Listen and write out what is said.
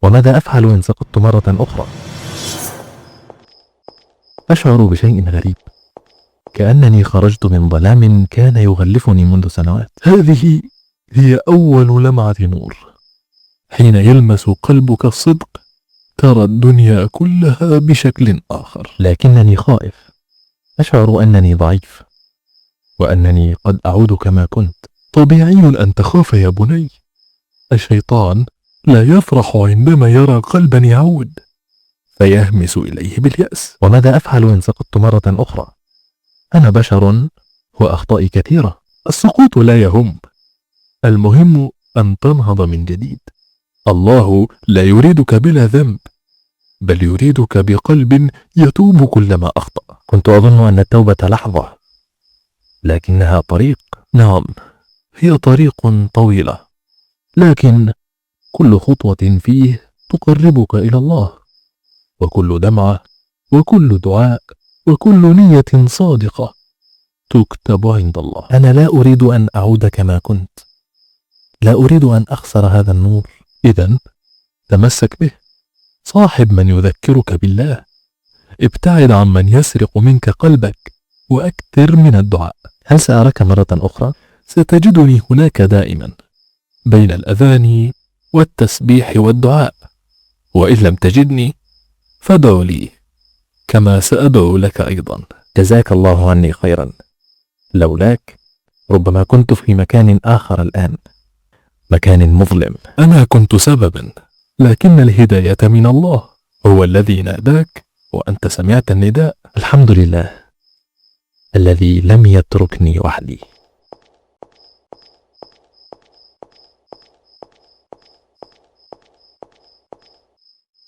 وماذا أفعل إن سقطت مرة أخرى؟ أشعر بشيء غريب، كأنني خرجت من ظلام كان يغلفني منذ سنوات. هذه هي أول لمعة نور. حين يلمس قلبك الصدق ترى الدنيا كلها بشكل آخر. لكنني خائف، أشعر أنني ضعيف وأنني قد أعود كما كنت. طبيعي أن تخاف يا بني. الشيطان لا يفرح عندما يرى قلبا يعود فيهمس إليه باليأس. وماذا أفعل إن سقطت مرة أخرى؟ أنا بشر وأخطائي كثيرة. السقوط لا يهم، المهم أن تنهض من جديد. الله لا يريدك بلا ذنب، بل يريدك بقلب يتوب كلما أخطأ. كنت أظن أن التوبة لحظة، لكنها طريق. نعم، هي طريق طويلة، لكن كل خطوة فيه تقربك إلى الله، وكل دمعة وكل دعاء وكل نية صادقة تكتب عند الله. أنا لا أريد أن أعود كما كنت، لا أريد أن أخسر هذا النور. إذن تمسك به، صاحب من يذكرك بالله، ابتعد عن من يسرق منك قلبك، وأكثر من الدعاء. هل سأراك مرة أخرى؟ ستجدني هناك دائما بين الأذان والتسبيح والدعاء، وإن لم تجدني فادع لي كما سأدعو لك أيضا. جزاك الله عني خيرا، لولاك ربما كنت في مكان آخر الآن، مكان مظلم. أنا كنت سببا، لكن الهداية من الله، هو الذي ناداك وأنت سمعت النداء. الحمد لله الذي لم يتركني وحدي.